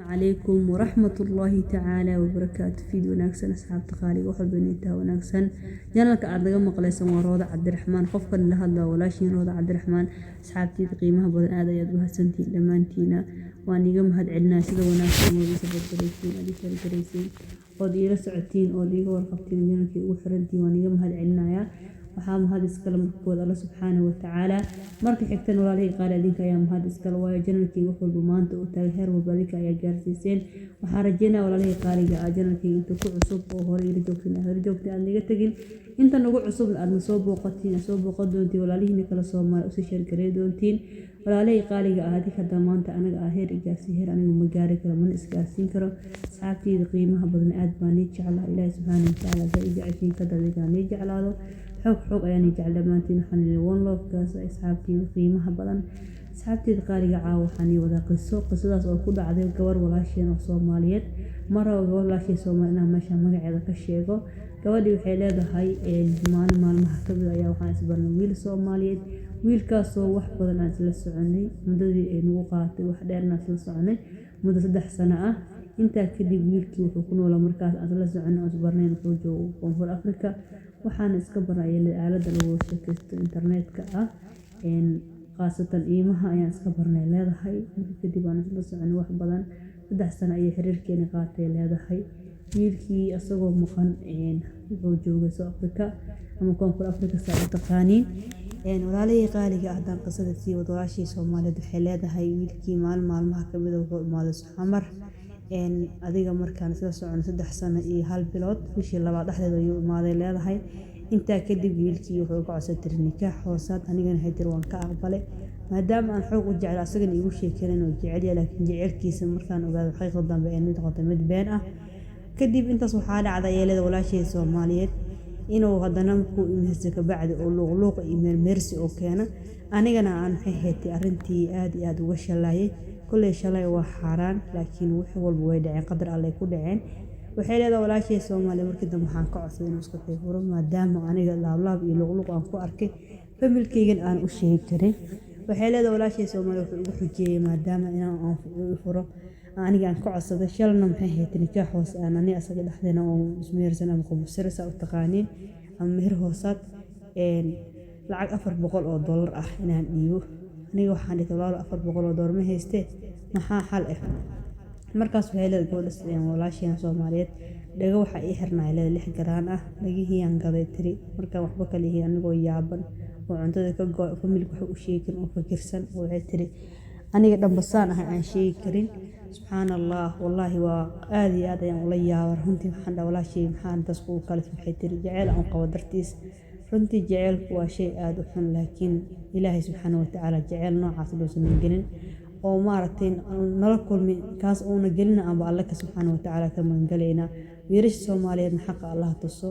Calaykum waraxmatullaahi tacaala wabarakaatu. Fiid wanaagsan, asxaabta qaaliga. Wax walba inay tahay wanaagsan. Channelka aad naga maqlaysaan waa Rooda Cabdiraxmaan. Qofkan la hadlaa walaashiin Rooda Cabdiraxmaan. Asxaabteyda qiimaha badan, aad ayaad u mahadsantihiin dhammaantiina. Waan iiga mahad celinaya sida wanaagsan ood ii support garaysiin, aad ii share garaysiin, ood iila socotiin, ood iiga warqabtiin, channelkii ugu xirantiin. Waan iiga mahad celinayaa. Waxaa mahad iskale marka kood Alla subxaanahu watacaala. Marka xigtan, walaalihii qaali, adinka ayaa mahad iskale, waayo channelkii wax walba maanta uu taagay, heer walba adinka ayaa gaarsiiseen. Waxaan rajeynaya, walaalihii qaaliga ah, channelkii inta ku cusub oo hore ila joogteen, aad hore joogteen, aad naga tegin. Inta nagu cusubna aadna soo booqatiin, aad soo booqan doontiin, walaalihiina kala Soomaali usii share gareey doontiin. Walaalihii qaaliga ah, adinka hadda maanta anaga ah heer igaarsiin, heer anigu ma gaari karo, mana isgaarsiin karo. Asxaabteyda qiimaha badan, aad baan nii jeclaa. Ilaahay subxaanahu watacaala hadaa i jeceshiin kada adigana nii jeclaado. Xoog xoog ayaan ii jecel dhammaantiin. Waxaan idhi one love kaas, asxaabteyda qiimaha badan. Asxaabteyda qaaliga, caawa waxaan ii wadaa qiso. Qisadaas oo ku dhacday gabar walaasheen oo Soomaaliyeed. Ma rabo gabar walaasheen Soomaali inaan meesha magaceeda ka sheego. Gabadhii waxay leedahay, maalin maalmaha kamid ayaa waxaan isbarnay wiil Soomaaliyeed, wiilkaasoo wax badan aan isla soconay. Muddadii ay nagu qaadatay wax dheerna isla soconay, muddo 3 sano ah. Intaa kadib wiilkii wuxuu ku noolaa, markaas aan isla soconay oo isbarnayn, wuxuu joogo Koonfur Africa. Waxaana iska baray aaladda lagu sheekaysto internetka ah, khaasatan iimaha ayaan iska barnay, leedahay. Marka kadib aan isla soconay wax badan, 3 sano ayay xiriirkeeni qaatay, leedahay. Wiilkii asagoo maqan, wuxuu joogay South Africa ama Koonfur Africa, saa u taqaaniin. Walaalihii qaaliga ah, haddaan qisada sii wado, walaashii Soomaaliyeed waxay leedahay, wiilkii maalin maalmaha kamid ah wuxuu imaaday Xamar. Adiga markaan isla soconay 3 sano iyo 1 bilood, bishii labaad dhexdeeda ayuu imaaday, leedahay. Intaa kadib wiilkii wuxuu iga codsaday, tiri, nikaax hoosaad. Anigana waxay tiri waan ka aqbalay, maadaama aan xoog u jeclaa, asagana iigu sheekeyn inuu jecel yahay. Laakiin jaceylkiisa markaan ogaado xaqiiqda dambe ay noqotay mid been ah. Kadib intaas waxaa dhacday, yeelada walaasheeda Soomaaliyeed, inuu haddana markuu imehsa kabacdi oo luuqluuq iyo meermeersi oo keena. Anigana aan maxay ahayd arrintii aad iyo aad uga shallaayay. Kolley shalay waa xaaraan, laakiin wax walba way dhaceen, qadar Alley ku dhaceen. Waxay leedahay walaashay Soomaaliya, markii dambe waxaan ka codsaday inuu iska furo, maadaama aniga laablaab iyo luuqluuq aan ku arkay, familkeygan aan u sheegi karin. Waxay leedahay walaashay Soomaaliya, wuxuu igu xujeeyay maadaama inaan aan furo aniga aan ka codsaday shalna, maxay ahayd, nikaax hoose aan aniga asaga dhexdeena oo ismehersan ama qubusiro saa u taqaaniin ama meher hoosaad, lacag $400 ah inaan dhiibo. Aniga waxaan dhihi, "Walaalo, $400 ma haystee, maxaa xal ah?" Markaas waxay leedahay gabadha walaasheen Soomaaliyeed, dhago waxaa ii xirnaa, leedahay, 6 garaan ah. Dhagihii aan gaday, tiri. Markaan waxba kala yihiin, anigoo yaaban oo cuntada ka go, familka wax u sheegi karin oo fakirsan, oo waxay tiri aniga dhanbasaan ahay aan sheegi karin. Subxaan Allah, wallaahi waa aad iyo aad ayaan ula yaabay runtii. Waxaan dhahay, "Walaashay, maxaa intaas kugu kalifay?" Waxay tiri, "Jaceyl aan qabo dartiis." Runtii jaceylku waa shay aada u xun, laakiin Ilaahay subxaana watacaala jaceyl noocaas dhuusan gelin oo maaragtay nala kulmin, kaas uuna gelina amba Alle ka subxaana watacaala ka magangalaynaa. Wiilasha Soomaaliyeedna xaqa Allah tuso.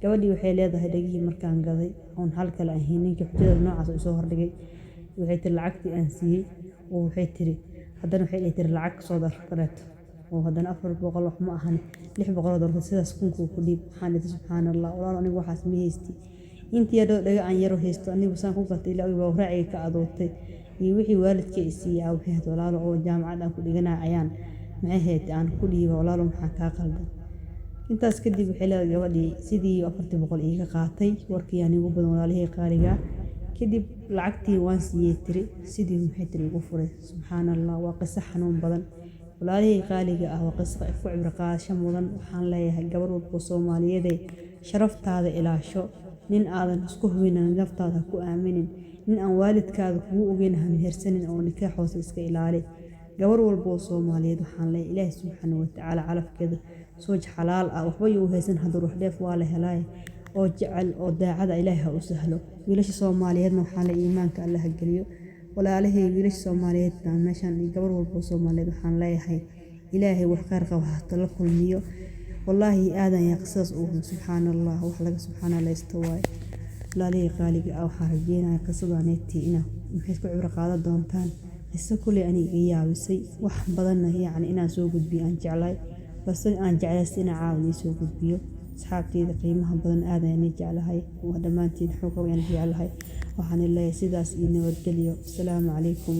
Gabadhii waxay leedahay, dhagihii markaan gaday oon hal kale ahayn, ninkii xujada noocaas uu soo hordhigay, waxay tiri lacagtii aan siiyey oo waxay tiri haddana waxay dhihi tiri lacag soo dar kaleeto oo haddana 400 wax ma ahan, $600 sidaas kunkuu ku dhiib. Waxaan dhihi, "Subxaana Allah, walaal, anigu waxaas ma haysti. Intii yaroo dhaga aan yaro haysto anigu saan ku gatay ilaa baa raaciga ka adootay iyo wixii waalidkay i siiyey." Waxay ahayd, walaalo, oo jaamacad aan ku dhiganaya ayaan maxay ahayd aan ku dhiiba. Walaalo, maxaa kaa qaldan? Intaas kadib waxay leedahay gabadhii, sidii 400 iiga qaatay. Warkii aan igu badan, walaalihii qaaligaa. Kadib lacagtii waan siiyey, tiri. Sidii maxay tiri igu furay. Subxaan Allah, waa qiso xanuun badan, walaalihii qaaliga ah. Waa qiso ku cibro qaadasho mudan. Waxaan leeyahay, gabar walbo Soomaaliyeedey, sharaftaada ilaasho. Nin aadan isku hubinin naftaada ha ku aaminin. Nin aan waalidkaada kugu ogeyn ha mehersanin, oo nikaax hoose iska ilaali. Gabar walbo oo Soomaaliyeed waxaan leeyahay, Ilaahay subxaana watacaala calafkeeda sooj xalaal ah, waxba yuu haysan hadduu ruux dheef waa la helay, oo jecel oo daacada, Ilaahay ha u sahlo. Wiilasha Soomaaliyeedna waxaan leeyahay, iimaanka Alle ha geliyo. Walaalahey wiilasha Soomaaliyeed baan meeshan iyo gabar walbo oo Soomaaliyeed waxaan leeyahay, Ilaahay wax khayr qaba ha la kulmiyo. Wallaahi aadan yaa qisadaas ugu, subxaan Allah, wax laga subxaanalaysto waaye. Walaalihii qaaliga ah, waxaan rajeynayaa qisadaneetii inaad maxay ku cibro qaadan doontaan. Qiso kuley aniga iga yaabisay, wax badanna yacni inaan soo gudbiyo aan jeclahay, balse aan jeclaystay inaan caawa idiin soo gudbiyo. Asxaabteyda qiimaha badan, aad ayaan idin jeclahay. Waa dhammaantiin xoog ayaan jeclahay. Waxaan leeyahay sidaas iyo nabadgelyo. Asalaamu calaykum.